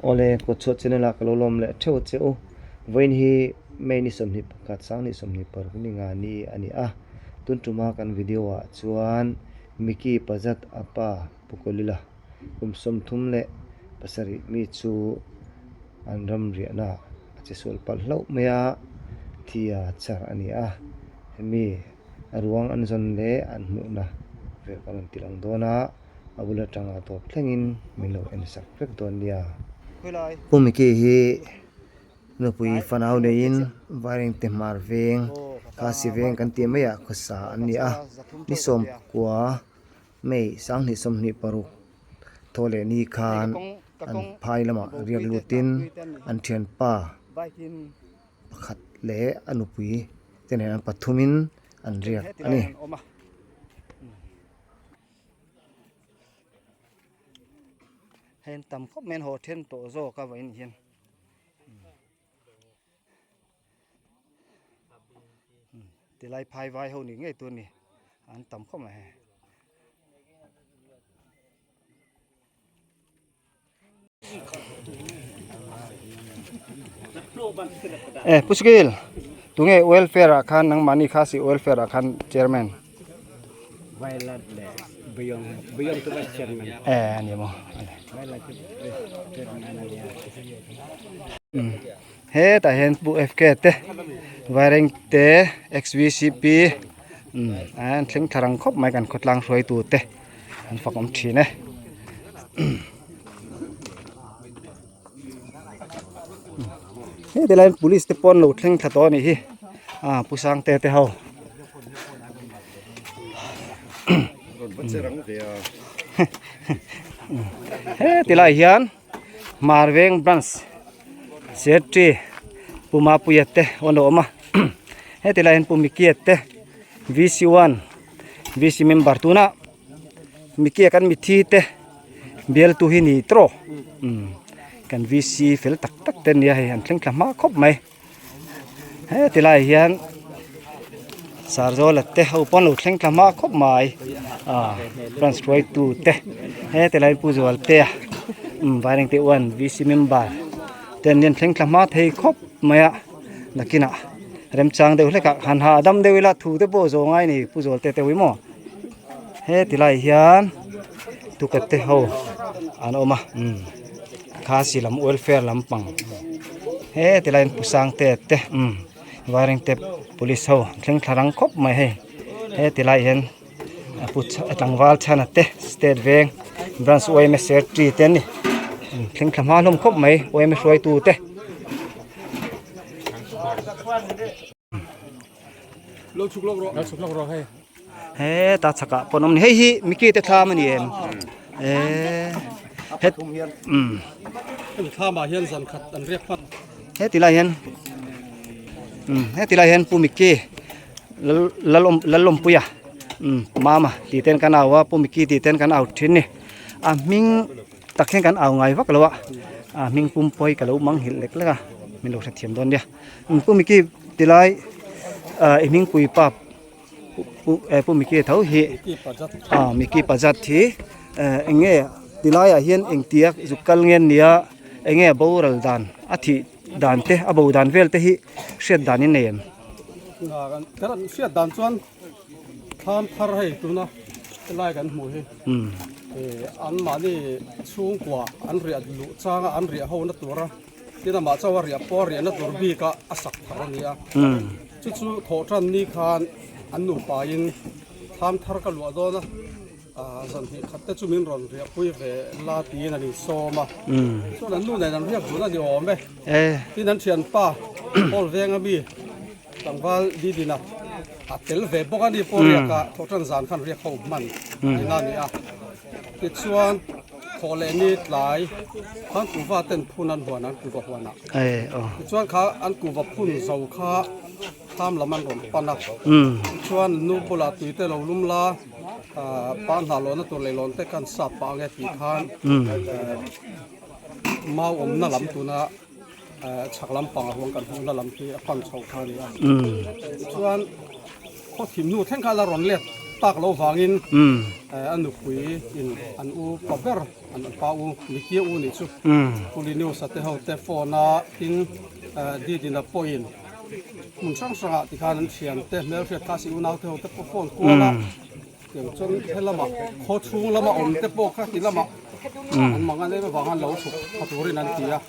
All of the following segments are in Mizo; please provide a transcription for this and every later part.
Awle, Kawtchhuah channel ah ka lo lawm leh theuh che u. Vawiin hi May ni 21, 2026 ni nga ni a ni a. Tun tuma kan video ah chuan Mickey Pazat a pa Pu Kawlila kum 37 mi chu an ram riahna a che sual palh hlauh mai a, thi a char a ni a. Hemi a ruang an zawn leh an hmuhna vel kan rawn ti lang dawn a. A bul atanga tawp thlengin min lo en sak vek dawn nia. Pu Mickey hi nupui fanau neiin Vairengte hmar veng, Khasi veng kan tih maiah khawsa an ni a. Ni 19 May 2026 thaw leh ni khan an phai lamah riak lutin an thianpa pakhat leh a nupui te nen an pathumin an riak a ni. Hei an tam khawp mai an haw then tawh zawk a vawiin hian tilai phai vai ho ni ngei tur a ni an tam khawp mai hei. Eh Puskil tunge welfare ah khan nangmahni kha si welfare ah khan chairman Violet leh Buyong Buyong chu vice chairman eh ani maw chairman ania hetah hian pu FK te Vairengte XVCP an thleng thla rang khawp mai kan khawtlang hruaitu te. An fak awm thin e. Heti laiin police te pawh an lo thleng thla tawh a nih hi a pu Sangte te ho. Heti lai hian Marveng branch secretary Pu Mapuia te an lo awm a heti lai hian Pu Mikia te VC1 VC member tuna Mikia kan mithi te bialtu hi ni tawh umm kan VC fel tak tak te ania hei an thleng thla hma khawp mai heti lai hian Sarzawla te ho pawh an lo thleng thla hma khawp mai ah branch hruaitu te heti lai Pu Zualtea umm Vairengte one VC member te an thleng thla hma thei khawp mai a nakinah remchang deuh hlek ah han hahdam deuh ila thu te pawh zawh ngai ni pu zawl te te ui maw he ti lai hian tukat te ho an awm a umm khasi lam welfare lampang he ti lai hian pu sang te te umm vairengte police ho an thleng thla rang khawp mai hei he ti lai hian a pu tlangval chhana te state veng branch yma secretary te an ni thleng thla hma hlawm khawp mai yma hruaitu te. Heta chhakah pawn awm a ni hei hi Mickey te thlam a ni em eee het umm heti lai hian umm heti lai hian pu Mickey Lalawmpuia Mama tih ten kan au a Pu Mickey tih ten kan au thin ni a hming tak hian kan au ngai vak lo a a hming pum pawh hi ka lo mang nghilh lek lek a min lo hrethiam dawn nia Pu Mickey tilai ah i hming pui pa Pu Mickey tho hi ah Mickey Pazat hi eng nge tilaiah hian engtia zuk kal nge nia eng nge boral dan a thih dan te a bo dan vel te hi hriat dan in nei em? Kan hriat dan chuan thlam thar hei tuna helai kan hmuh hi an mahni chhungkua an riah luh changa an riah ho na tura tin amah chauh a riah pawh a riahna tur bika a sak thar a ni a chu chu thawh tan ni khan an nupa in thlam thar ka luah dawn a. Zan hnih khat te chu min rawn riahpui ve la tiin an insawm a, chuan an nu nen an riak dun a ni awm e. Tin an thianpa Paul Venga mi tlangval Didina a tel ve bawk a ni pawh riak a thawhtan zan khan riak ho hman ina a ni a. Tichuan thawh leh ni tlai khan kuhva ten phun an huan an kuhva huanah tichuan kha an kuhva phun zo kha thlam lam an rawn pan a, tichuan nu bulah tui te lo lum la. Pa hna lawhna tur leh lawn te khan sap pah ange tih khan mau awmna lam tuna chhak lampang a huang kan hmuhna lam khi a pan chho kha a ni a. Chuan khaw thim hnu thleng kha la rawn let. tak loh vangin a nupui in an u pa ber an pa u Mikia u nih chu Pulinius a te ho te phone a tin Didina pawhin hmun hrang hrangah tikhan an thian te hmelhriat kha si unau te ho te pawh phone kual a tiang chuan helamah khaw chhung lama awm te pawh kha ti lamah an mang an em avang an lo chhuk tha turin an ti a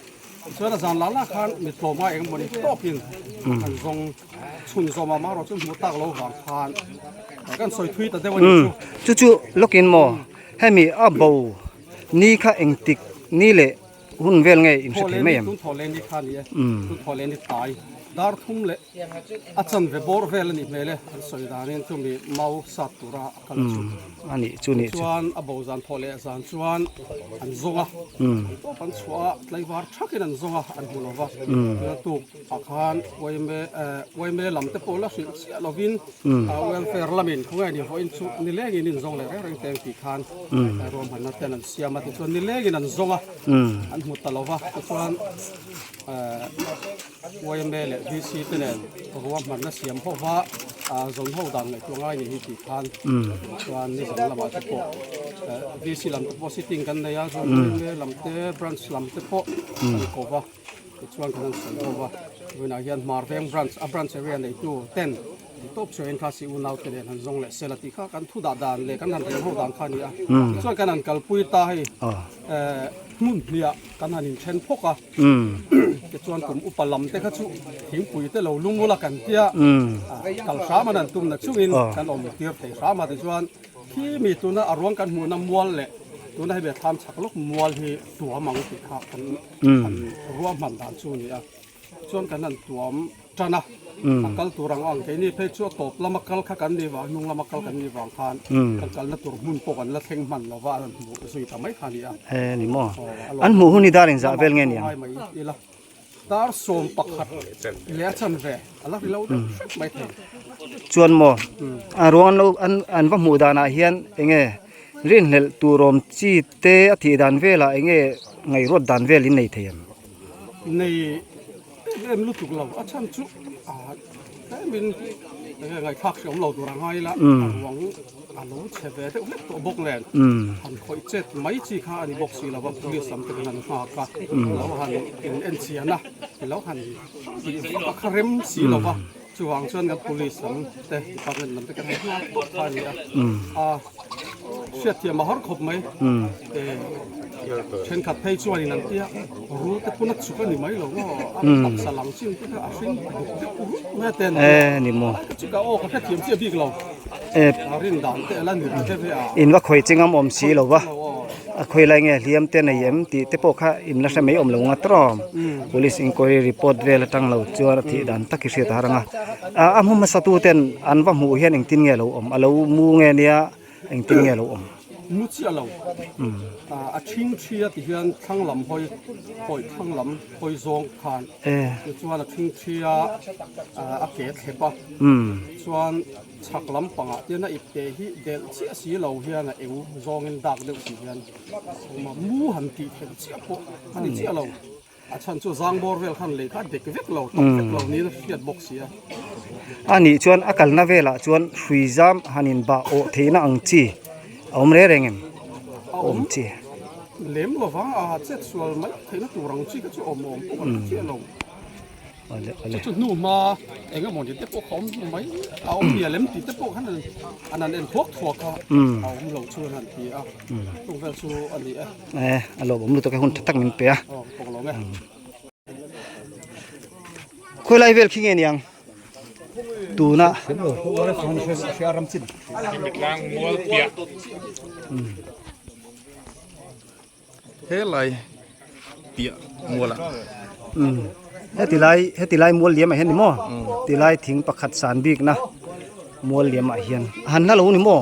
tichuan a zan lah lah khan mi tlawm a engemaw ni tawkin an zawng chhun zawm a marawh chu hmuh tak lo vang khan kan sawi thui ta deuh a ni chu. Chu chu lawkin maw hemi a bo ni kha engtik ni leh Hun vel nge in hre thei mai em? Tun thaw leh ni kha ni e. Tun thaw leh ni tai. Dar thum leh a chan ve bawr vel a nih hmel e. An sawi danin chumi mau sat tura a kal chu. A nih chu nih chu. Chuan a bo zan thaw leh zan chuan an zawng a. An tawp an chhuah a, tlaivar thakin an zawng a, an hmu lo va. Chuan tuk ah khan YMA YMA lam te pawh la hrilh chiah lovin welfare lamin khawnge ni vawiin chu nilengin in zawng leh reng reng teng tih khan ruahmanna ten an siam a tichuan nilengin an zawng a an hmu ta lo va tichuan YMA leh VC te nen ruahmanna siam ho va zawn ho dan ngaihtuah ngai ni hi tih khan chuan nizan lamah te pawh VC lam te pawh sitting kan nei a chuan YMA lam te branch lam te pawh an ko va. Tichuan kan han sawi ho va, vawiinah hian Hmarveng Branch, a branch area neitu ten ti tawp chhuahin kha si unau te nen han zawng leh sel a tih kha kan thu dah dan leh kan han rel ho dan kha a ni a. Tichuan kan han kalpui ta hei hmun hniah kan han inthen phawk a, tichuan kum upa lam te kha chu thingpui te lo lung ula kan tia kal hram an han tumna chungin kan awm tir thei hram a tichuan Khi mi tuna a ruang kan hmuhna mual leh tuna hei ve thlam chhak lawk mual hi tuam ang tih kha kan han ruahman dan chu a ni a. Chuan kan han tuam tan a, a kal tur ang ang keini phei chu a tawp lama kal kha kan nih vang hnung lama kal kan nih vang khan kan kalna tur hmun pawh kan la thleng hman lo va an han hmuh zui ta mai kha a ni a. He ni maw? An hmuh hun hi dar inzah vel nge niang? Ila. Dar 11 leh a chan ve a la ri lo deuh hrep mai thei. Chuan maw a ruang an lo an an va hmuh danah hian eng nge rinhlelh tur awm chi te a thih dan velah eng nge ngaihruat dan vel in nei thei em? Nei em em lutuk lo a chhan chu ah tlemin eng nge ngaihthlak hre awm lo tur a ngai la a ruang a lo chhe ve deuh hlek tawh bawk nen han khawih chet mai chi kha a ni bawk si lo va police lam te khan an nghak a lo han in en chian a lo han tih vak a kha rem si lo va chuvang chuan kan police lam te department lam te kan han nghak tawp kha a ni a a hriatthiam a har khawp mai e thenkhat phei chuanin an tia rul te phun a chuk a ni mai lo maw a taksa lang chin te kha a hring duk deuh rut mai a ten e ni maw chika aw ka hrethiam chiah bik lo In va khawi chingam awm si lo va, a khawi lai nge hliam te nei em tih te pawh kha in la hre mai awm lo nga tawm. Police inquiry report vel atang lo chuan a thih dan tak hi hriat a har ang a. A hmu hmasa tu ten an va hmuh hian engtin nge a lo awm, a lo mu nge nia engtin nge a lo awm. Mu chiah lo, a thing thi a ti hian thlang lam hawi hawi thlang lam hawi zawng khan tichuan a thing thi a a ke thlep a chuan Chhak lampangah tian a ipte hi delh chiah si lo hian a eng zawngin dak deuh si hian awm a, mu han tih theih chiah pawh a ni chiah lo. A chhan chu zangbawr vel khan lei kha a dek vek lo, tawp vek lo niin a hriat bawk si a. A nih chuan a kalna velah chuan hrui zam han inbah awh theihna ang chi a awm reng reng em? A awm chi. Lem lova a chet sual mai theihna tur ang chi kha chu awm awm pawh kan hre chiah lo. Chu chu hnu hma eng emaw ni te pawh kha awm mai a awm mial em tih te pawh khan an han en thuak thuak a a awm lo chu an han ti a chung vel chu a ni e. E a lawmawm lutuk e hun tha tak min pe a. Aw ka lawm e. Khawi lai vel khi nge niang tuna. Helai piah mual ah. Umm heti lai heti lai mual liam ah hian ni maw ti lai thing pakhat san bik na mual liam ah hian a han hla lo ni maw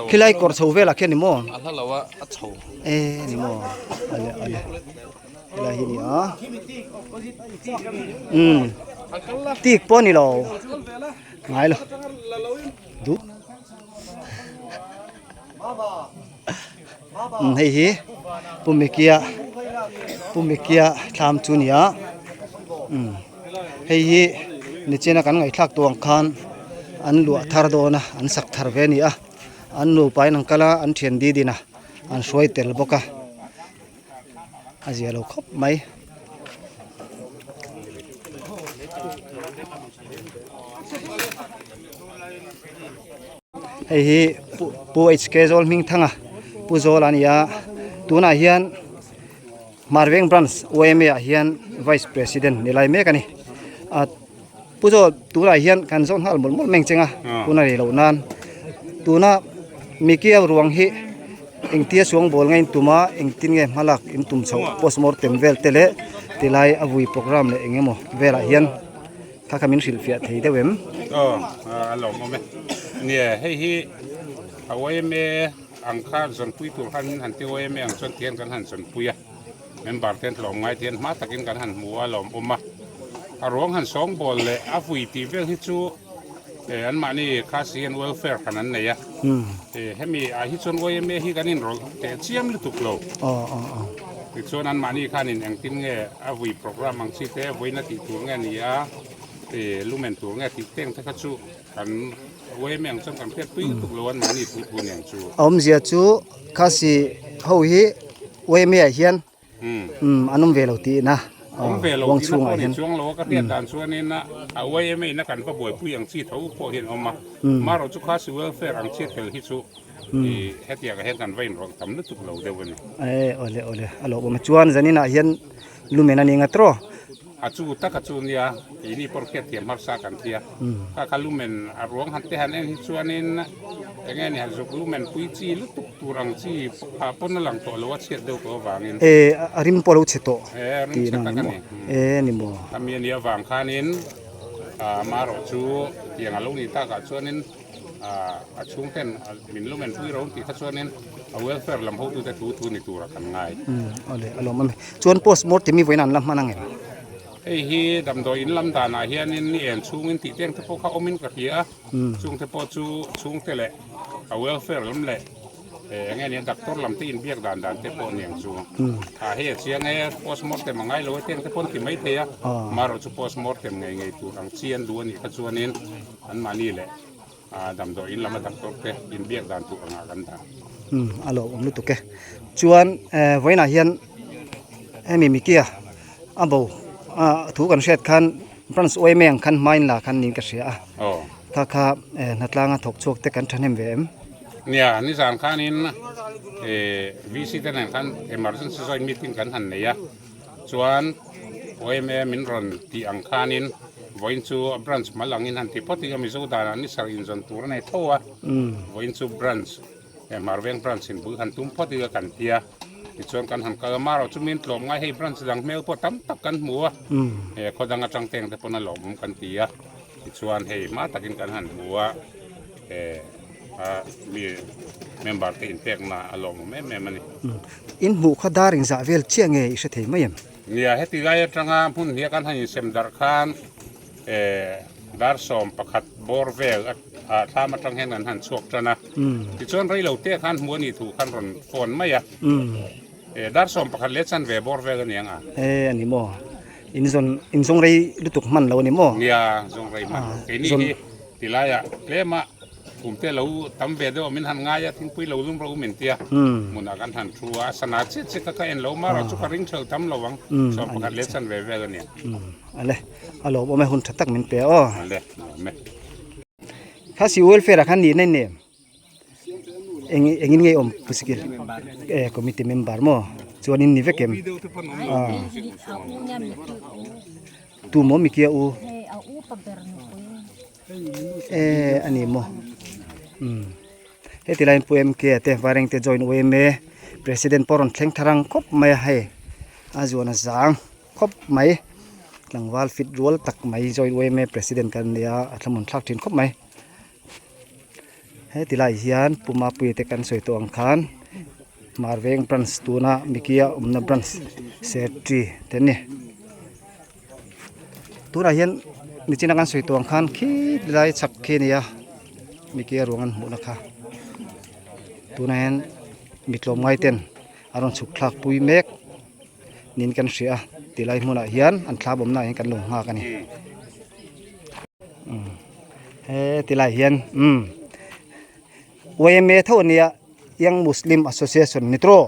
khilai kawr chho vel ah khian ni maw a hla lo a a chho e ni maw ale ale helai hi ni a umm tik pawh ni lo ngai lo duh. Hei hi Pu Mikia Pu Mikia thlam chu a ni a hei hi nichina kan ngaihthlak tur ang khan. An luah thar dawn a an sak thar ve a ni a an nupa in an kal a an thian didin a an hruai tel bawk a a zia lo khawp mai. Hei hi Pu HK Zawl hming thanga Pu Zawl a ni a tunah hian Hmarveng Branch YMA ah hian Vice President ni lai mek a ni a Pu Zawl tunah hian kan zawt nghal mawlh mawlh meng cheng a hun a rei loh nan tuna Mikia ruang hi engtia suang bawl nge in tum a engtin nge hmalak in tum chhoh postmortem vel te leh tilai a vui programme leh eng emaw velah hian. Kha kha min hrilhfiah thei deuh em? Aw, a lawmawm e. Nia, hei hi a YMA ang kha zawnpui tur khan min han ti YMA ang chuan tihian kan han zawnpui a, member te an tlawm ngai tihian hma takin kan han hmu a, a lawmawm a. A ruang han sawngbawl leh a vui tih vel hi chu anmahni Khasi hian welfare khan an nei a. Hemi ah hi chuan YMA hi kan inrawlh teh chiam lutuk lo. Tichuan anmahni khanin engtin nge a vui programme ang chi te vawiin a tih tur nge ni a, lumen tur nge tih teng te kha chu kan YMA ang chuan kan hriat pui lutuk lo anmahni thu thu nen chu. A awmzia chu Khasi ho hi YMA ah hian An awm ve lo tihna Awm ve lo tihna pawh ni chuang lo a, ka hriat dan chuanin a YMA ina kan va buaipui ang chi tho pawh hian awm a, marawh chu Khasi welfare ang chi tel hi chu hetiang ah hian kan va inrawlh tam lutuk lo deuh a ni. E awle awle a lo awm a, chuan zaninah hian lumen a ni nga tawh. A chu taka chu nia keini pawh hriat thiam harsa kan tia kha kha lumen a ruang han te han en hi chuanin eng nge ni han zuk lumen pui chi lutuk tur ang chi phah pawn a lang tawh lo a chhiat deuh tawh avangin. E a rim pawh a lo chhe tawh E a rim chhe tak a ni. E ni maw. Khami a nih avang khanin amaherawh chu tiang a lo nih takah chuanin A chhungten min lumen pui ro tih kha chuanin a welfare lam hotute thu thu ni tura kan ngai. Awle a lawm a mi. Chuan postmortem hi vawiin an la hman ang em? Hei hi damdawi in lam danah hianin ni en chhungin tih teng te pawh kha awmin ka hria a, chungte pawh chu chhungte leh a welfare lam leh eng nge nia doctor lam te inbiak dan dan te pawh niang chu. A hei a chiang e, postmortem a ngai lo e teng te pawh an ti maithei a, marawh chu postmortem ngei ngei tur ang chi an duh a nih kha chuanin Anmahni leh damdawi in lama doctor te inbiak dan tur angah kan dah. Umm a lo awm lutuk e. Chuan vawiinah hian hemi Mikia a bo a thu kan hriat khan branch YMA ang khan hmain la khan niin ka hria a. Kha kha hnatlanga thawk chhuak te kan thahnem ve em? Nia, nizan khanin VC te nen khan emergency joint meeting kan han nei a. Chuan YMA min rawn tih ang khanin vawiin chu branch mal angin han ti phawt ila Mizo danah ni sarh inzawn tur a nei tho a, vawiin chu branch Hmarveng branch in bul han tum phawt ila kan ti a, tichuan kan han kal a, marawh chu min tlawm ngai hei branch dang hmel pawh tam tak kan hmu a, khaw dang atang teng te pawn a lawmawm kan ti a, tichuan hei hma takin kan han hmu a, mi member te inpekna a lawmawm em em a ni. In hmuh kha dar engzah vel chiah nge i hre thei mai em? Nia, heti lai atanga hmun hnia kan han insem darh khan dar 11 bawr vel a thlam atang hian kan han chhuak tan a. Tichuan rei lo te khan hmuh a nih thu khan rawn phone mai a. Dar 11 leh chanve bawr vel a ni ang a. E a ni maw? In zawn in zawng rei lutuk hman lo a ni maw? Nia, zawng rei hman lo. Keini hi tilaiah tlema Kum te lo tam ve deuh a min han ngai a, thingpui lo lum rawh u min tia. Hmunah kan han thu a, sana chiah chiah kha ka en lo mar a, chu ka ring ṭhel tam lo ang, 11 leh chanve vel a nia. Ale, a lawmawm e, hun ṭha tak min pe aw. Ale, lawm e. Kha si welfare ah khan nihna in nei em? Eng engin nge awm pu sikil? E committee member maw? Chuan in ni vek em? Tu maw mikia u? E a ni maw umm heti laiin pu MK a te Vairengte join yma president pawh a rawn thleng thar ang khawp mai a hei a zuan a zang khawp mai tlangval fit rual tak mai join yma president kan nia a thlamun thlak thin khawp mai heti lai hian pu Mapuia te kan sawi tawh ang khan Marveng branch tuna Mikia awmna branch secretary te an ni. Tunah hian nichin a kan sawi tawh ang khan khi lai chhak khi a ni a miki a ruang an hmuhna kha tunah hian mi tlawmngai ten a rawn chhuk thlak pui mek niin kan hria a tilai hmunah hian an thla bawmna ah hian kan lo nghak a ni. He tilai hian umm yma tho ania Young Muslim Association ni tawh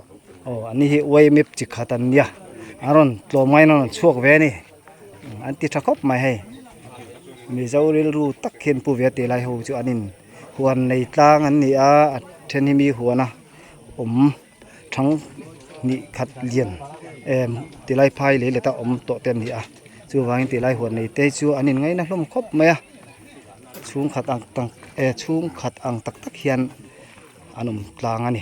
aw an ni hi yma chi khat an nia an rawn tlawm ngaiin an rawn chhuak ve a ni an ti tha khawp mai hei Mizo rilru tak hian pu ve a tih lai ho chu an in huan nei tlang an ni a a then hi mi huan a awm. Thang hnih khat lian em tilai phai lei leta awm tawh te an ni a chuvangin tilai huan nei te chu an in ngaina hlawm khawp mai a chhungkhat ang tak eh chhungkhat ang tak tak hian an awm tlang a ni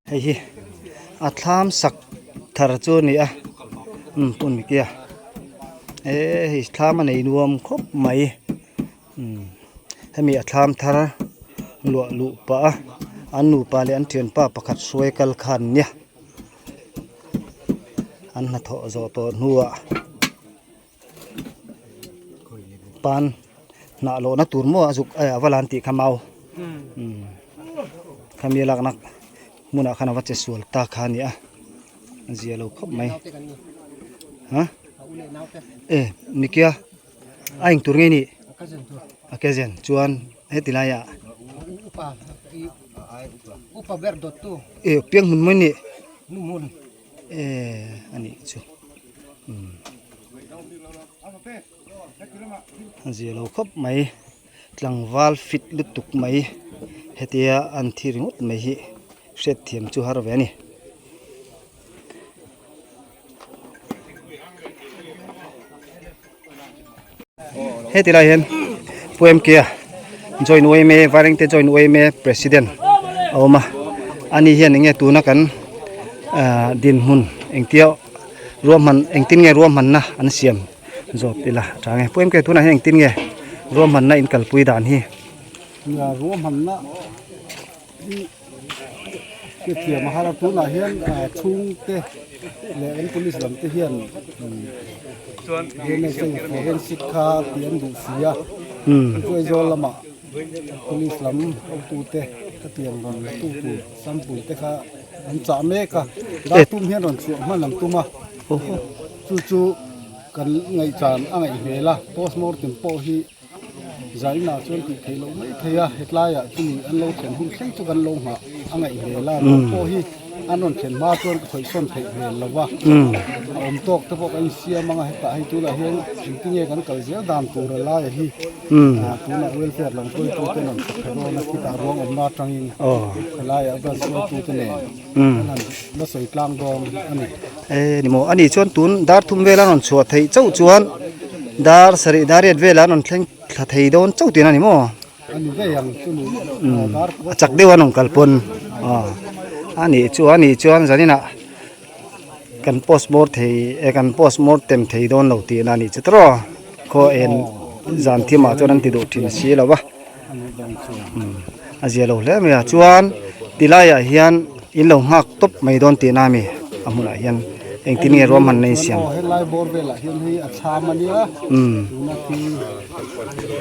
hei hi a thlam sak thar chu a ni a umm pun mikia eh hei thlam a nei nuam khawp mai. Umm hemi a thlam thar luah luh pah a an nupa leh an thianpa pakhat hruai kal kha an nia an hnathawh zawh tawh hnuah pan hnah lawhna tur maw a zuk a va lan tih kha mau umm khami lakna hmunah khan a va che sual ta kha a ni a a zia lo khawp mai ha e nikia. A eng tur nge nih? A cousin chuan heti laiah e piang hmun mai nih e a nih chu umm a zia lo khawp mai tlangval fit lutuk mai hetia an thi ringawt mai hi hriatthiam chu har ve a ni. Heti lai hian Pu MK a join yma Vairengte join yma president a awm a ani hian enge tuna kan ah dinhmun engtia ruahman engtin nge ruahmanna an siam zawt ila a chang e Pu MK tunah hian engtin nge ruahmanna in kalpui dan hi. Nia ruahmanna hi hrethiam a har a tunah hian chhungte leh kan police lam te hian dna forensic kha tih an duh si a chu Aizawl lamah police lam hotute ka tiang rawn la tu tur sample te kha an chah mek a dar tum hian rawn chhuah hman an tum a chu chu kan ngaihchan a ngaih hmel a postmortem pawh hi. Zainah chuan tih theih loh mai thei a, hetlaiah chumi an lo thlen hun thleng chu kan lo nghah a ngaih hmel a, ruah pawh hi an rawn thlen hma chuan ka khawihsawn theih hmel lo va, a awm tawk te pawh kan insiam ang a, hetah hei tunah hian engtinge kan kal zel dan tur a laia hi tunah welfare lam hruaitute rawn thawk tha dawn a, khitah ruang awmna atangin helaiah branch hruaitute nen an han la sawi tlang dawn a ni. E ni maw ani chuan tun dar thum vel a rawn chhuah theih chauh chuan dar sarih dar riat vel an rawn thleng thla thei dawn chauh tihna a ni maw a chak deuh an rawn kal pawn a nih chu a nih chuan zaninah kan post bawr thei e kan post mortem thei dawn lo tihna a nih chu tawh khaw en zan thimah chuan an ti duh thin si lo va a zia lo hle mai a chuan tilaiah hian in lo nghak tawp mai dawn tihna a mi a hmunah hian engtin nge ruahman na in siam. Aw helai bawr velah hian hei a cham a nia tuna khi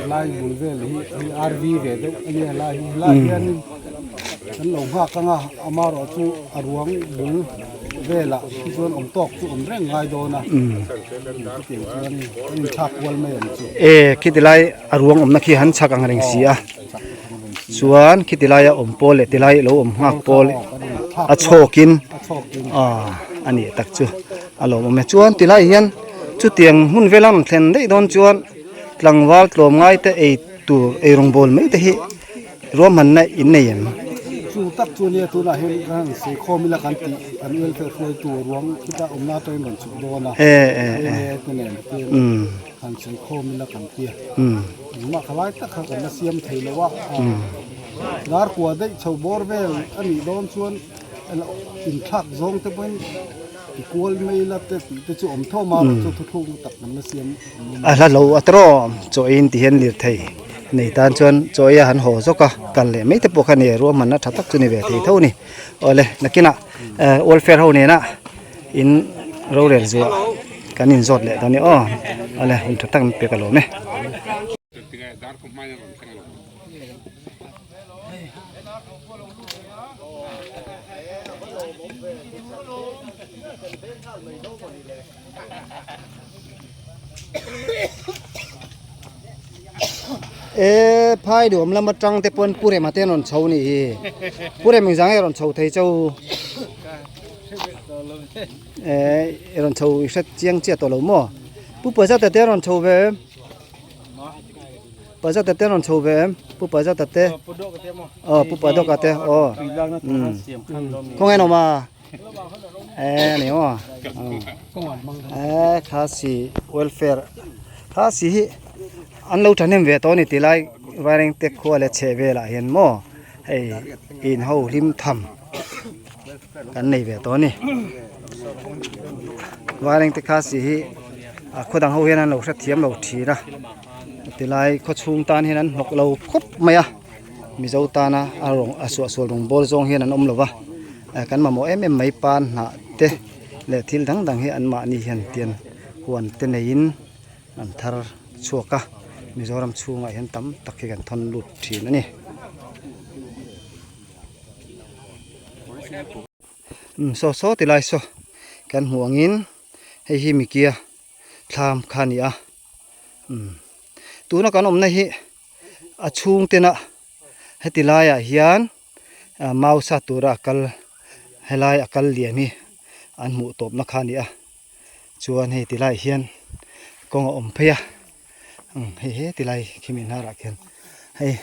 helai bul vel hi hei RV ve deuh a nia helai hi helai hianin kan lo nghak ang a amaherawhchu a ruang bul velah khi chuan awm tawk chu awm reng ngai dawn a chutiang chuan a inthlak kual mai ang chu. E khiti lai a ruang awmna khi han chhak ang reng si a chuan khiti laia awm pawl leh tilai lo awm nghak pawl a chhawkin ah a nih tak chu a lawmawm e chuan tilai hian chutiang hmun vela rawn thlen daih dawn chuan tlangval tlawm ngai te ei tur ei rawngbawl mai te hi ruahmanna in nei em? Chu tak chu nia tunah hian kan han sawi khawm ila kan tih kan welfare hruaitu ruang khita awmna atangin rawn chhuk dawn a te nen te han sawi khawm ila kan tia engmah kha lai tak kha kan la siam thei lo a dar kua daih chho bawr vel a nih dawn chuan inthlak zawng te pawhin ti kual mai ila te tih te chu awm thawm a chu thuthlukna tak kan la siam a hla lo a tawrh chaw in ti hian lirthei nei tan chuan chaw ei a han haw zawk a kal leh mai te pawh kha ni ruahmanna tha tak chu ni ve thei tho a ni awle nakinah welfare ho nena in rorel zuah kan inzawt leh dawn a ni aw awle hun tha tak min pek alawm e. E phai duam lam atang te pawn Pu Rema te an rawn chho a nih hi. Pu Rem engzah nge rawn chho thei chau? E i rawn chho i hre chiang chiah tawh lo maw? Pu Pazata te an rawn chho ve em? Pazata te an rawn chho ve em? Pu Pazata te. Aw Pu Padoka te aw. Khawnge an awm a? E ni maw? E Khasi welfare Khasi hi an lo thahnem ve tawh a ni ti lai Vairengte khua leh chheh velah hian maw hei in ho hlim tham kan nei ve tawh a ni Vairengte Khasi hi a khaw dang ho hian an lo hrethiam lo thin a tilai khaw chhung tan hian an hnawk lo khawp mai a. Mizo tana a rawng a suahsual rawng bawl zawng hian an awm lo va kan mamawh em em mai pan hnah te leh thil dang dang hi anmahni hian tian huan te neiin an thar chhuak a Mizoram chhungah hian tam tak hi kan thawn lut thin a ni. Umm saw saw ti lai saw kan hmuh angin hei hi mikia thlam kha a ni a umm tuna kan awmna hi. a chhung tena heti laiah hian mau sa tura a kal helai a kal lian hi an hmuh tawpna kha a ni a chuan hei ti laiah hian kawng a awm phei a hei he ti lai khi mi hnarah khian hei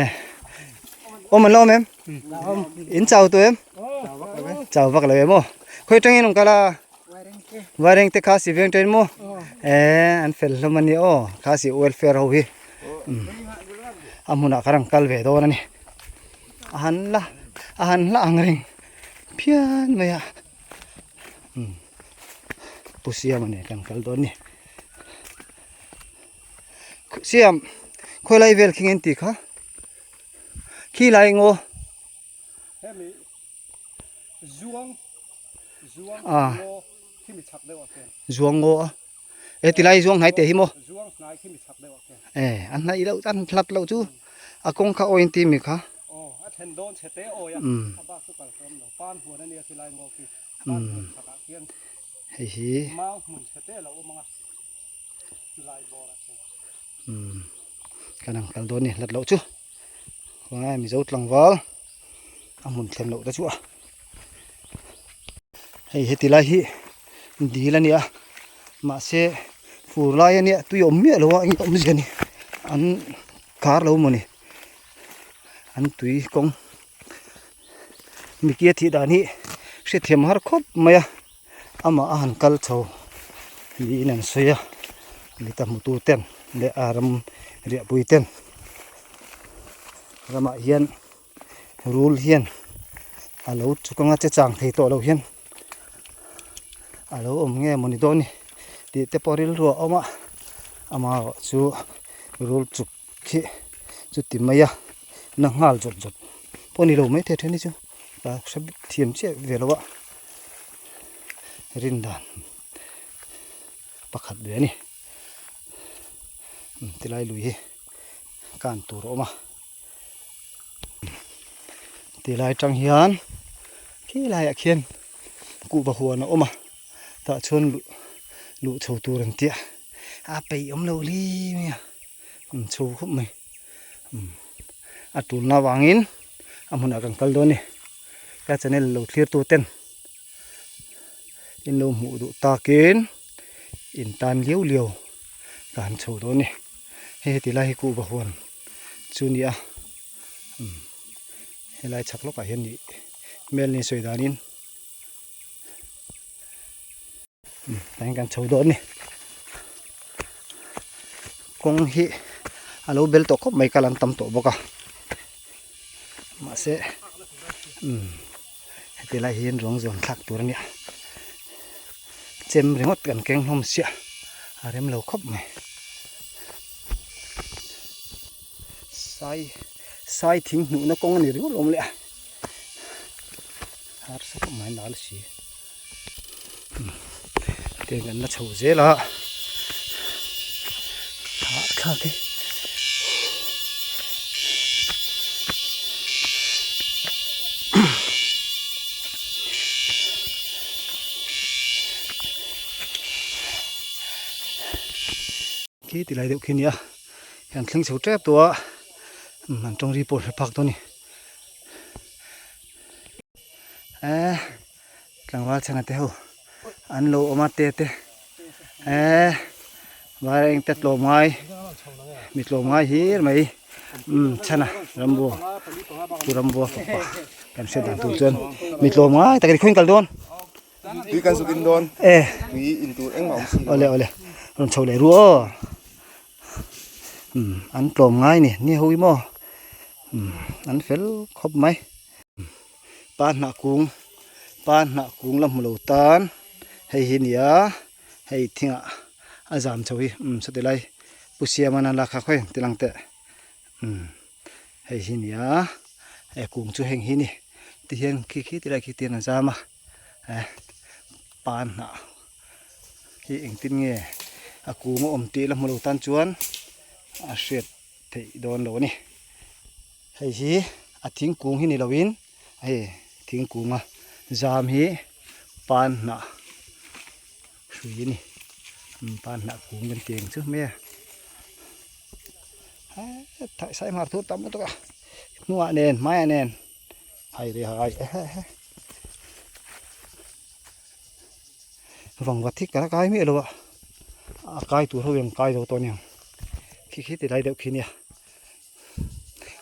eh awm an la awm em in chau tawh em chau vak lo em aw khawi atangin rawn kal a. Vairengte kha si veng tain maw eh an fel hlawm a ni aw kha si welfare ho hi a hmunah khan an kal ve dawn a ni a han la a han hla ang reng phian mai a pu siama nen kan kal dawn a ni siam khawi lai vel khi nge an tih kha khi lai eng aw. A zuang ngaw a e tilai zuang hnai teh hi maw e an hnaih loh an hlat loh chu a kawng kha awi an ti mi kha umm umm hei hi umm kan ang kal dawn a ni hlat loh chu. Khawngai Mizo tlangval a hmun thlen loh te chu a hei heti lai hi dil a nia mahse fur lai a nia tui a awm miah lo a eng awmzia ni an kar lo mawni an tui kawng mikia thih dan hi hrethiam har khawp mai a amah a han kal chho niin an sawi a mita hmutu ten leh a ram riahpui ten ramah hian rul hian a lo chuk anga che chang thei tawh lo hian a lo awm nge mawni dawn ni tih te pawh rilru a awm a amaherawh chu rul chuk khi chuti mai a na nghal zawt zawt pawh ni lo mai thei then hi chu ka hre thiam chiah ve lo a rin dan pakhat ve a ni tilai lui hi kan tur a awm a tilai atang hian khi laiah khian kuhva huan a awm a tah chuan luh luh chho tur an tia a peih awm lo hle mai a. an chho khawp mai umm a tulna avangin a hmunah kan kal dawn a ni ka channel lo thlir tu ten in lo hmuh duh takin in tan liau liau ka han chho dawn a ni hei heti lai hi kuhva huan chu a ni a umm helai chhak lawkah hian nih hmel ni sawi danin. Tah hian kan chho dawn a ni kawng hi a lo bel tawh khawp mai kal an tam tawh bawk a mahse umm heti lai hian ruang zawn thlak tur a nia chem ringawt kan keng hlawm siah a rem lo khawp mai sai sai thing hnuhna kawng a ni ringawt awm leh a harsa khawp mai nal si. Tiang kan la chho zel a hahthlak e. Khi ti lai deuh khi nia. Kan thleng chho tep tawh a umm an tawng ri pawh hre phak dawn a ni eh tlangval chhana te ho an lo awm a te te eh vai eng te tlawm ngai mi tlawm ngai hir mai umm chhana rambo chu rambo fapa kan hriat dan tur chuan mi tlawm ngai tak a ni khawiin kal dawn. Tui kan zuk in dawn. Eh. Tui in tur engmah awm si lo. Awle awle. Rawn chho leh ru aw. Um an tlawm ngai ni ni ho hi maw. Um an fel khawp mai. Pa hnah kung pa hnah kung la hmu lo tan hei hi nia hei thingah a zam chho hi um sawti lai pu siamana lakha khawi tilang teh um. Hei hi nia he kung chu heng hi ni tihian khi khi tilai khi tihian a zam a eh pan hnah hi engtin nge a kung a awm tih la hmu lo tan chuan a hriat theih dawn lo a ni hei hi a thingkung hi ni lo in hei thingkung a zam hi pan hnah hrui a ni pan hnah kung kan tih ang chu mai a. Heta sai hmar thur tam lutuk a hnungah nen hmaiah nen hai ri hai vangvat hi ka la kai miah lo a a kai tur ho hian kai zo tawh aniang khi khi ti lai deuh khi nia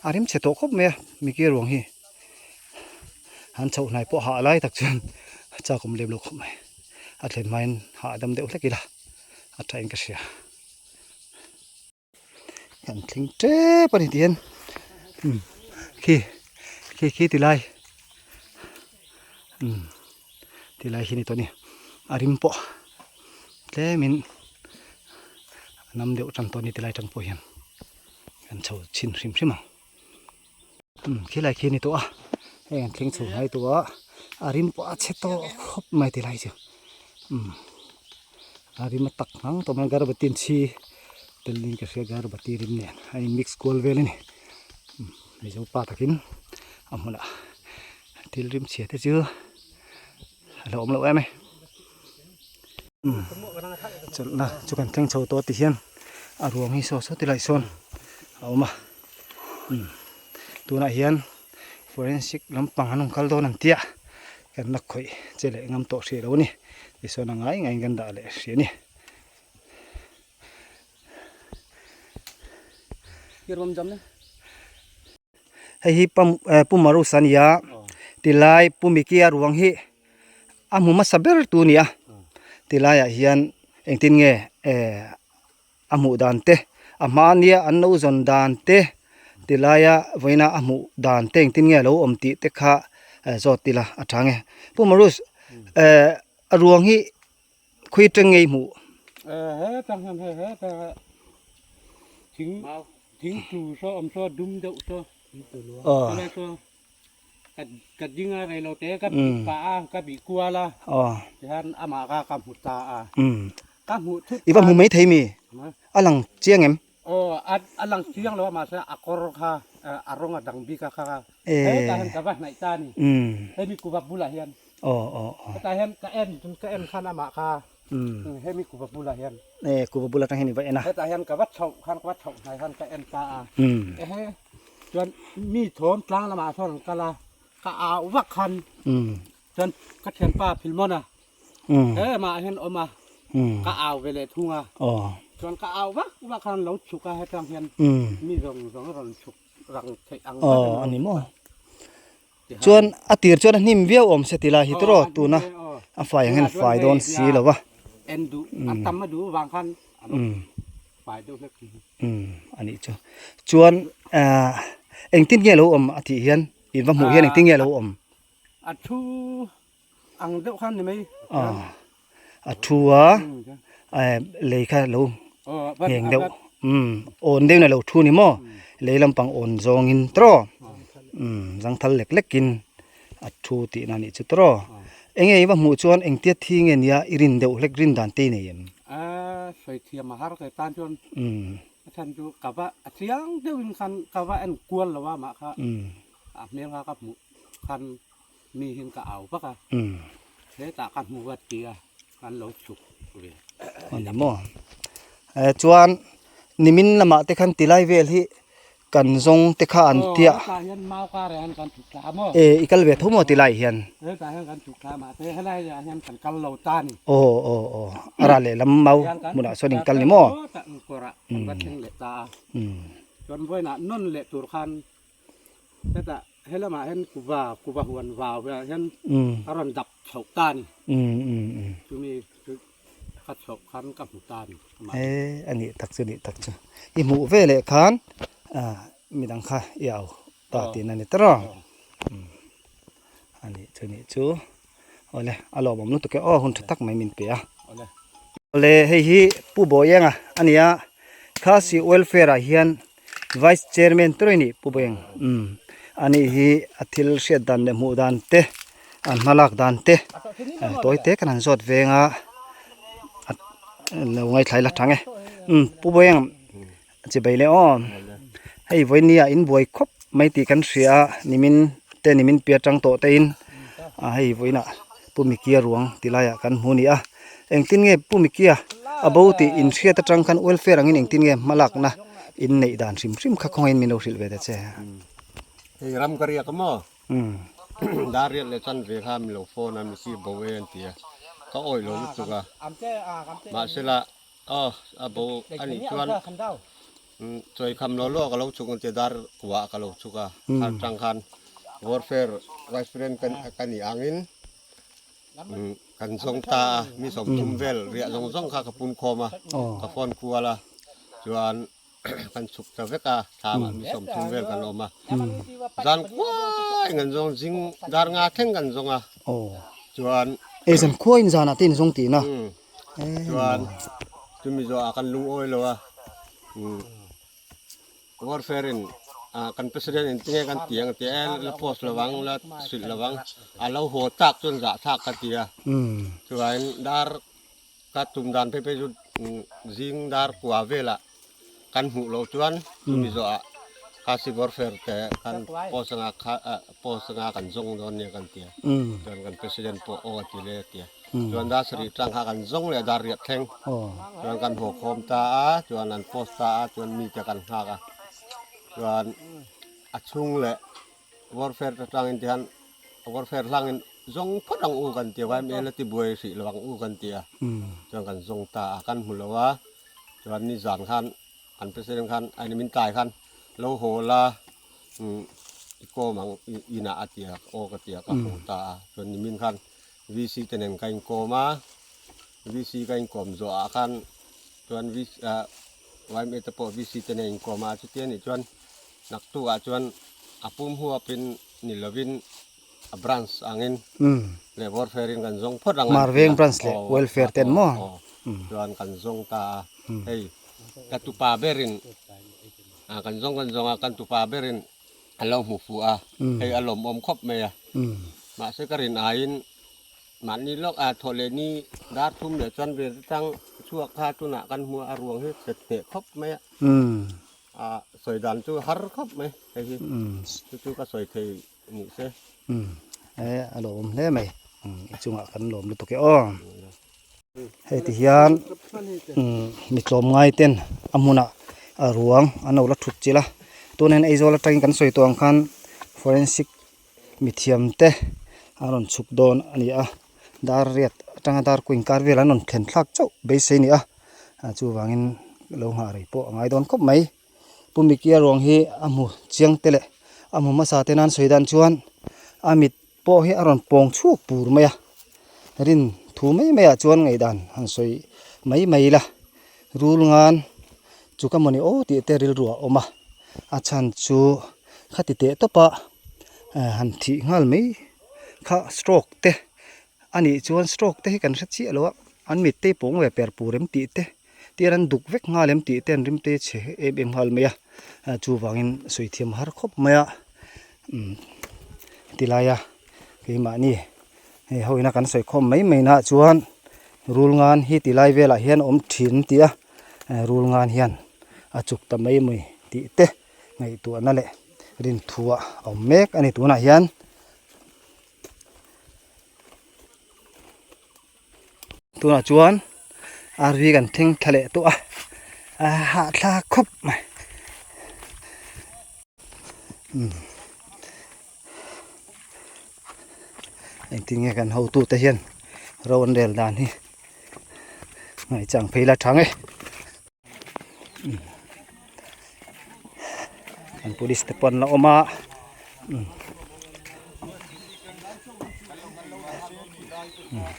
a rim chhe tawh khawp mai a miki ruang hi han chhoh hnai pawh hah lai tak chuan chak awm lem lo khawp mai a thlen hmain hahdam deuh hlek ila a tha in ka hria. Kan thleng tep a ni tih hian umm khi khi khi ti lai umm ti lai hi ni tawh a ni a rim pawh tlemin a nam deuh tan tawh a ni ti lai tang pawh hian kan chho chhin hrim hrim ang umm khilai khi a ni tawh a hei an thleng chho hnai tawh a a rim pawh a chhe tawh khawp mai ti lai chu umm a rim a tak ngang tawh mai garbati an chhi tel in ka hria garbati rim nen a in mix kual vel a ni umm mizo pa takin a hmunah thil rim chhia te chu a lo awm loh em e umm chawlhna chu kan thleng chho tawh ti hian a ruang hi saw saw ti lai sawn a awm a. Umm tunah hian forensic lampang an rawn kal dawn an tia kan la khawih che leh ngam tawh hrih lo a ni tichuan a ngai ngaiin kan dah leh hrih a ni. Hei hi Pu Marusa a ni a tilai Pu Mikia ruang hi a hmu hmasa ber tu a ni a tilaiah hian engtin nge eh A hmuh dan te, a hma nia an lo zawn dan te, tilaia vawiina a hmuh dan te engtin nge a lo awm tih te kha zawt ila a tha nge. Pu Marus, eh a ruang hi khawi atang nge i hmuh? Eh hetang hian hei hetang ah thing thing tu saw awm saw dum deuh saw tilai saw ka ding a rei lo te ka bih pah a ka bih kual a tihian amah kha ka hmu ta a ka hmuh thut i va hmu mai thei mi a lang chiang em aw a lang chiang lo a mahse a kawr kha a rawng a dang bik a kha hetah hian ka va hnaih ta a ni hemi kuva bulah hian hetah hian ka en ka en khan amah kha hemi kuva bulah hian kuva bul atang hian i va en a hetah hian ka va chhoh khan ka va chhoh hnai khan ka en ta a ehe Chuan mi thawm tlang lamah sawn an kal a, ka au vak khan chuan ka thianpa Philmona he mah hian awm a, ka au ve leh thung a, chuan ka au vak vak khan lo chhuk a hetang hian mi zawng zawng a rawn chhuk rang theih ang vek a ni maw. Chuan a tir chuan a hnim viau awm se tila hi tiraw tuna a fai ang hian fai dawn si lo va. En duh a tam a duh vang khan a lo fai deuh hlek hi. Umm a nih chu. Chuan ahh engtin nge a lo awm a tih hian in va hmuh hian engtin nge a lo awm? A thu ang deuh khan ni mai. Aw a thu a eh lei kha lo ngheng deuh umm awn deuhin a lo thu ni maw lei lampang awn zawngin tawh umm zangthal lek lekin a thu tihna a nih chu tawh eng nge i va hmuh chuan engtia thi nge nia i rin deuh hlek rin dan te i nei em? A sawi thiam a har kai tan chuan a chhan chu ka va a chiang deuhin khan ka va en kual lo a mah kha a hmel kha ka hmuh khan Mi hian ka au vak a, hetah ka hmu a ti a, an lo chhuk ve. A ni maw? Chuan Nimin lamah te khan tilai vel hi kan zawng te kha an tia. Aw hetah hian mau karah hian kan thuk thla maw? E i kal ve tho maw tilai hian? Hetah hian kan thuk thla mahse helai ah hian kan kal lo ta ni. Aw aw aw a ral lehlam mau hmunah sawn in kal ni maw? Tah kawrah kan va thleng leh ta a. Chuan vawiinah nawn leh tur khan hetah helamah hian kuva kuva huan vau hian a rawn dap chhoh ta ni. Chumi chu ka chhoh khan ka hmu ta ni. E a nih tak chu nih tak chu i hmuh ve leh khan midang kha i au ta tihna a ni ta rawh a nih chu nih chu awle a lawmawm lutuk e aw hun tha tak mai min pe a awle hei hi Pu Bawienga a ni a Khasi welfare ah hian vice chairman tur a ni Pu Bawieng umm a nih hi a thil hriat dan leh hmuh dan te an hmalak dan te tawi te kan han zawt veng a lo ngaithla ila tha nge umm Pu Bawieng Chi bai le aw. Hei vawinia in buai khawp mai tih kan hria a, nimin te nimin piah atang tawh te in a hei vawiinah Pu Mikia ruang ti laiah kan hmu a ni a. Engtin nge Pu Mikia a bo tih in hriat atang khan welfare angin engtin nge hmalakna in neih dan hrim hrim kha khawngain min lo hrilh ve ta che. Hei ram ka riak a maw? Dar riat leh chan ve kha min lo phone a, Mikia bo e an ti a, ka awih lo lutuk a, mahsela Aw, a bo a nih chuan chawi kham law law ka lo chhuk ang che dar kuah ka lo chhuk a, kha atang khan warfare vice president ka nih angin kan zawng ta a, mi 30 vel riah zawng zawng kha ka pun khawm a, ka phone kual a, chuan kan chhuk ta vek a, thlamah mi 30 vel kan awm a, zan kuai kan zawng zing dar nga thleng kan zawng a, chuan. Ei zan khuain zanah te in zawng tihna. Chuan chumi zawhah kan lungawi lo a, warfare in kan president in tinge kan ti ang a ti a, la post lovang la hrilh lovang a lo haw tak chuan zah thlak ka ti a. Chuan dar ka tum dan phei phei chu zing dar kua velah kan hmuh loh chuan chumi zawhah Khasi warfare te kan post anga kha post anga kan zawng dawn nia kan ti a chuan kan president pawh aw a ti le a ti a chuan dar sarih tang kha kan zawng leh a dar riat thleng chuan kan haw khawm ta a chuan an post ta a chuan mite kan nghak a chuan a chhung leh Warfare te tangin tihian warfare hlangin zawng phawt ang u kan ti a, YMA la ti buai hrih lo ang u kan ti a, chuan kan zawng ta a, kan hmu lo a, chuan nizan khan kan president khan a ni min tlai khan lo haw la i kawm ang inah a ti a, aw ka ti a ka haw ta a, chuan nimin khan VC te nen ka inkawm a, VC ka inkawm zawh ah khan chuan VC YMA te pawh VC te nen inkawm a, chutia nih chuan Naktuk ah chuan a pum huapin ni lovin a branch angin leh warfare in kan zawng phawt ang a. Marveng branch leh welfare ten maw? Chuan kan zawng ta a, hei ka tupa berin kan zawng kan zawng a, kan tupa berin a lo hmu fuh a, hei a lawmawm khawp mai a. Mahse ka rin aiin mahni lawk ah thawh leh ni dar thum leh chuan vel te tang chhuak kha tunah kan hmu a, a ruang hi set hneh khawp mai a. A sawi dan chu har khawp mai hei hi chu chu ka sawi thei nih se. E a lawm hle mai i chungah kan lawm lutuk e aw. Hei ti hian mi tlawm ngai ten a hmunah a ruang an lo la thut chilh a tunah hian Aizawl atangin kan sawi tawh ang khan forensic mithiam te an rawn chhuk dawn a ni a dar riat atanga dar ku inkar vel an rawn thlen thlak chauh beisei a ni a chuvangin lo nghah rei pawh a ngai dawn khawp mai Pu Mikia ruang hi a hmu chiang te leh a hmu hmasa te nan sawi dan chuan a mit pawh hi a rawn pawng chhuak pur mai a rin thu mai mai ah chuan ngaihdan han sawi mai mai ila rul ngan chu ka mawni aw tih te rilru a awm a a chhan chu khati teh tawp a han thih nghal mai kha stroke te a nih chuan stroke te hi kan hre chiah lo a an mit te pawng ve per pur em tih te tir an duk vek nghal em tih te an rim te chhe em em nghal mai a chuvangin sawi thiam har khawp mai a umm tilai a keimahni hei ho ina kan sawi khawm mai mai naah chuan rul ngan hi tilai velah hian a awm thin an ti a rul ngan hian a chuk ta mai mai tih te ngaihtuahna leh rinthuah a awm mek a ni tunah hian. Tunah chuan RV kan thleng thla leh tawh a. A hahthlak khawp mai. Umm. Engtin nge kan hotute hian ro an rel dan hi ngaihchang phei la tha nge. Umm. Kan police te pawh an la awm a. Umm. Umm.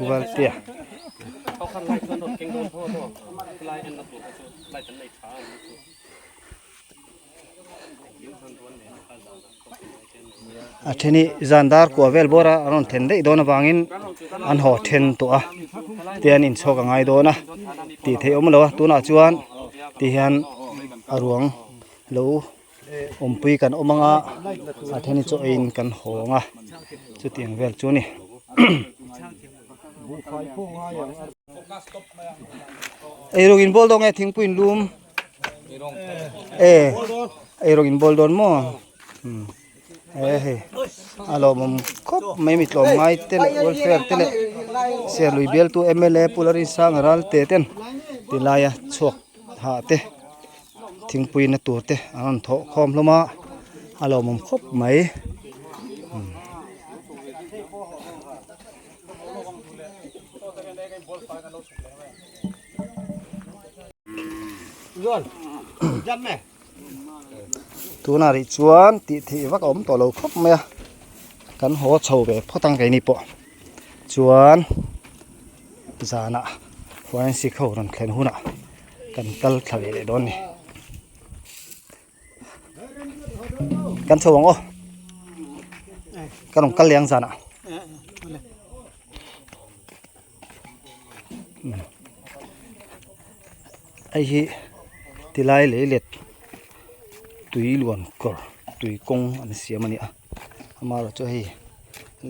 Valtea. A then hi zan dar kua vel bawr a an rawn then daih dawn avangin an haw then tawh a te an inchhawk a ngai dawn a tih theih awm lo a tunah chuan ti hian a ruang lo awmpui kan awm ang a a then hi chaw eiin kan hawng a chutiang vel chu a ni. Eirawng in bawl dawn nge thingpui in lum? E eirawng in bawl dawn maw e hei a lawmawm khawp mai mi tlawm ngai te leh welfare te leh serlui bialtu mla Pu Larinsanga Ralte ten ti laia chhuak hah te thingpui na tur te an rawn thawh khawm hlawm a a lawmawm khawp mai. Tunah rih chuan tih theih vak a awm tawh lo khawp mai a kan haw chho ve phawt ang keini pawh chuan zanah forensic ho rawn thlen hunah kan kal thla ve leh dawn a ni kan chho ang aw ka rawn kal leh ang zanah. Hei hi tilai lei let tui luan kawr tui kawng an siam a ni a amaherawh chu hei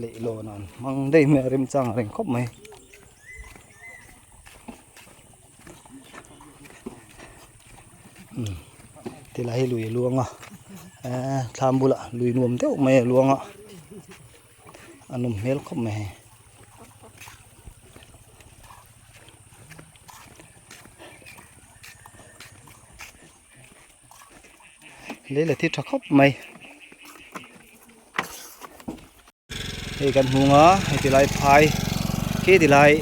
leihlawn an hmang daih mai a remchang ang reng khawp mai. Tilai hi lui a luang a eee thlam bulah lui nuam deuh mai a luang a a nawm hmel khawp mai hei. Lei la thi tha khawp mai hei kan hmung a heti lai phai khi ti lai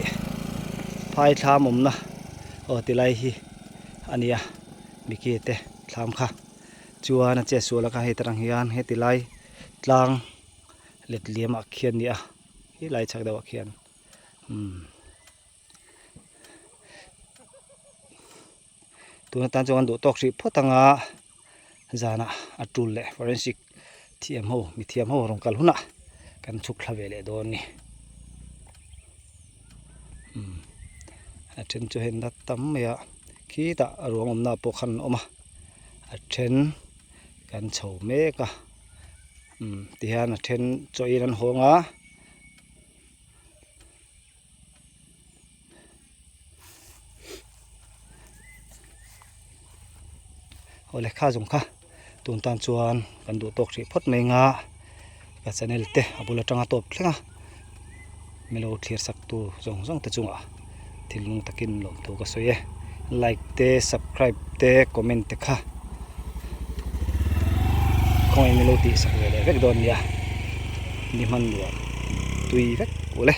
phai thlam awmna aw ti lai hi a ni a miki te thlam kha chuan a chetsual a kha hei tarang hian heti lai tlang letliam ah khian a ni a helai chhak deuh ah khian umm tun atan chuan duh tawk hrih phawt anga zanah a tul leh forensic thiam ho mi thiam ho rawn kal hunah kan chhuk thla ve leh dawn a ni umm a then chu hei na tam mai a khitah ruang awmna pawh khan an awm a a then kan chho mek a umm tihian a then chaw in an hawng a. Aw lehkha zawng kha tun tan chuan kan duh tawk hrih phawt mai anga ka channel te a bul atanga tawp thleng a milo thlir sak tu zawng zawng te chungah thil nung takin lawmthu ka sawi e like te subscribe te comment te kha khawngaih milo tih sak ve leh vek dawn nia ni hman nuam tui vek ule.